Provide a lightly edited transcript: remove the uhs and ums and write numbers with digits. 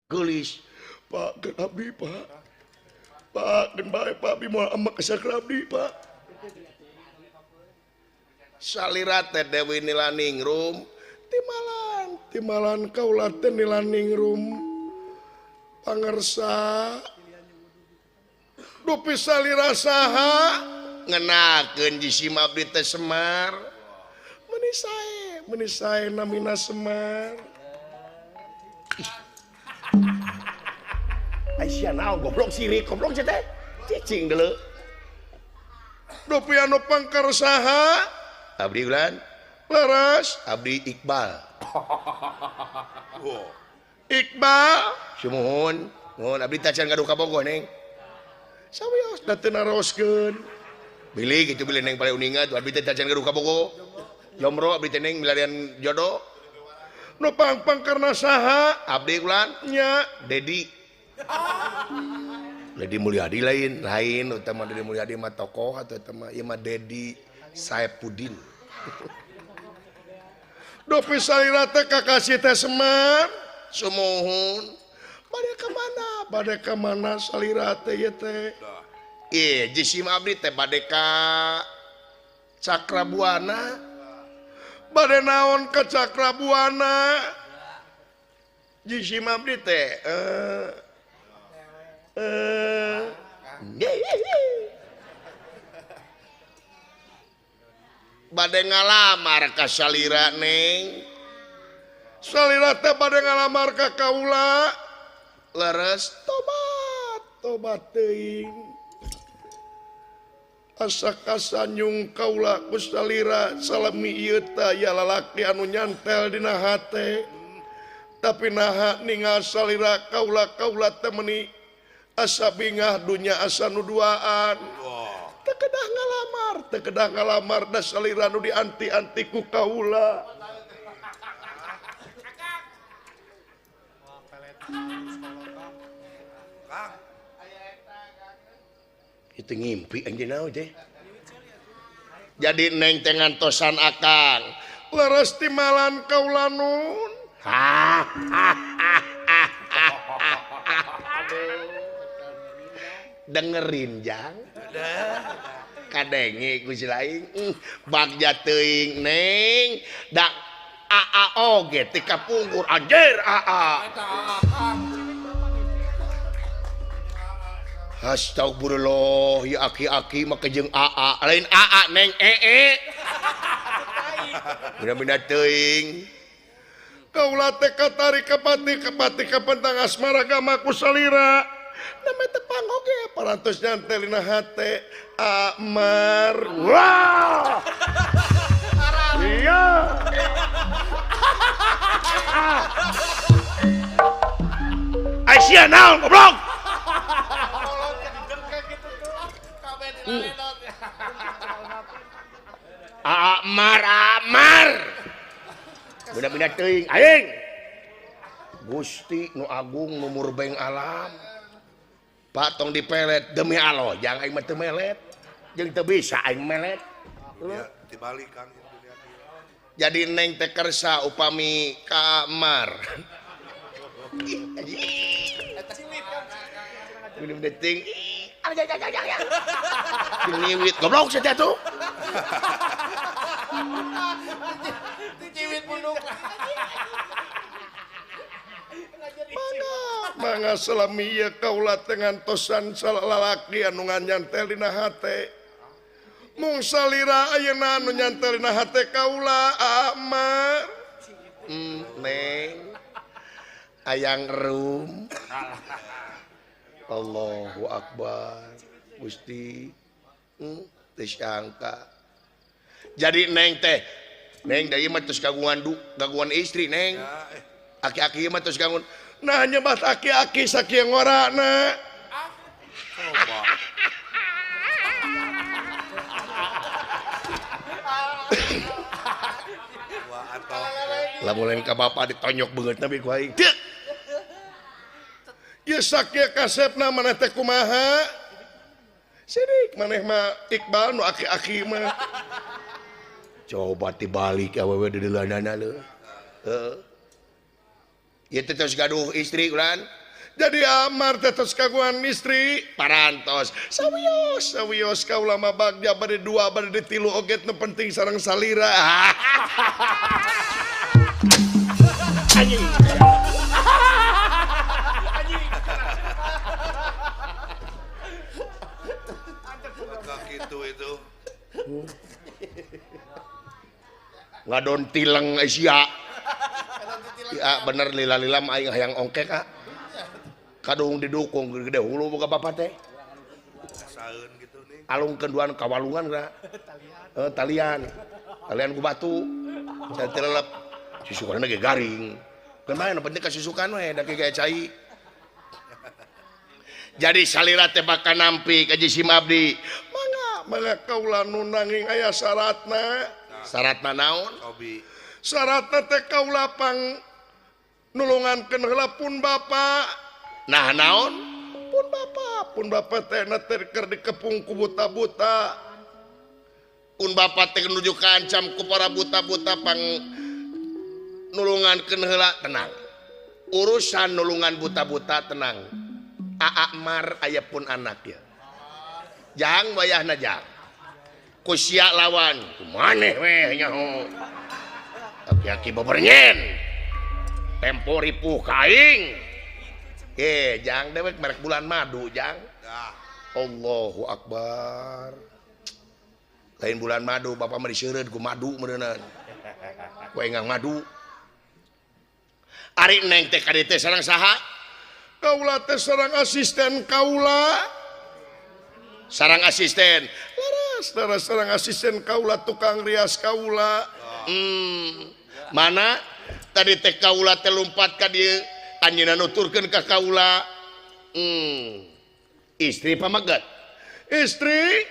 Geulis Pak keun abdi Pak. Pak keun bae Pak bi moal ambek ka abdi Pak. Salira teh Dewi Nilaningrum timalan timalan kaula teh Nilaningrum pangersa dupi salira saha ngenakeun jisim abdi teh Semar meni sae namina Semar. Aisyah naon goblok sirik goblok teh cicing deuleu dupi anu pangker saha abdi ulan leres abdi Iqbal. Iqbal sumuhun nuhun abdi tacan gaduh ka Bogor neng sawios da teu naroskeun bilih kitu bilih neng paling uninga tuh abdi teh tacan gaduh ka Bogor jombro abdi teh neng milarian jodoh nu pangpangkerna saha abdi ulan nya Dedi Dedi Mulyadi lain lain utama Dedi Mulyadi mah tokoh atau utama ieu mah Dedi Saepudin. Dopi salira teh kakasih teh Semar sumuhun bade ka mana bade ka mana salira teh ieu teh ieu jisim abdi teh bade ka Cakrabuana bade naon ka Cakrabuana jisim abdi teh bade ngalamar ka salira neng salira teh bade ngalamar ka kaula leres tobat tobat teuing asa kasanyung kaula ku salira salami ieu teh aya lalaki anu nyantel dina hate tapi naha ningal salira kaula kaula teh meuni asa bingah dunya asa nu duaan teu kedah ngalamar teu kedah ngalamar da salira nu dianti-anti ku kaula. Itu ngimpi anjeun naon teh jadi neng teh ngantosan akang leres timalan kaula nun. Dengerin jang kadenge ku si lain bagja teuing neng dak aa oge teh kapungkur anjir aa astagfirullah ya aki-aki mah jeung aa lain aa neng ee bina-bina teuing kaula teh katarik kapati kapati kapentang asmara gama ku salira nama tepang oge parantos nyantel dina hate Amar wah iya Aisyah naon goblok Amar Amar bina-bina teuing aing Gusti nu agung nu murbeng alam Pak tong dipelet demi Allah jangan aing mah teu melet jeung teu bisa aing melet. Ya, dibalik Kang. Jadi neng teh kersa upami kamar. Minum deting. Diniwit goblok sia tuh. Diciwit punduk. Mangga salami ieu kaula teh ngantosan salalaki anu nganyantel dina hate mung salira ayeuna anu nyantel dina hate kaula Amar neng ayang rum Allahu akbar Gusti teu sangka jadi neng teh neng da ieu mah tos kagungan kagungan istri neng aki-aki mah tos kagungan nah nyebat aki-aki sakieu ngorana. Lamun lain ka bapa ditonyok beungeutna bi ku aing. Ieu sakieu kasepna maneh teh kumaha? Sirik maneh mah Iqbal nu aki-aki mah. Coba tibalik awewe dideuleunana leuh. Heeh. Ieu teh tos gaduh istri ulan. Jadi Amar teh tos kagungan istri parantos. Sawios sawios kaula mah bagja bade dua bade tilu oge nu penting sareng salira. Anjing. Anjing. Gitu itu. Ngadon tileng sia. Ya bener lila-lila mah aing hayang ongkek ah. Kadung didukung gede hulu boga bapak teh. Saeun gitu nih. Alungkeun duaan kawalungan geura. Talian. Talian ku batu. Saya tilelep. Susukanna ge garing. Keun bae nu penting kasusukan we da ge cai. Jadi salira teh bakal nampi ka Jisim Abdi. Mangga mangga kaula nu nanging aya syaratna. Syaratna naon? Obi. Syaratna teh kaula pang nulungankeun heula pun bapa. Nah naon? Pun bapak teh na teh keur dikepung ku buta-buta. Pun bapak teh nuju kaancam ku para buta-buta pang nulungankeun heula tenang. Urusan nulungan buta-buta tenang. Aakmar aya pun anak ya. Jang wayahna jang. Ku sia lawan, kumaneh weh nyaho. Aki-aki bebernyen. Tempo ripuh ka aing. Jang dewek merek bulan madu jang. Allahu Akbar. Lain bulan madu bapak mah diseureud ku madu meureunnan. Ku engang madu. Ari neng teh ka dieu teh sareng saha? Kaula teh sareng asisten kaula. Sareng asisten. Laras laras sareng asisten kaula tukang rias kaula. Mana tadi teh kaula teh lumpat ka dieu. Anjeunna nuturkeun ka kaula. Istri pameget. Istri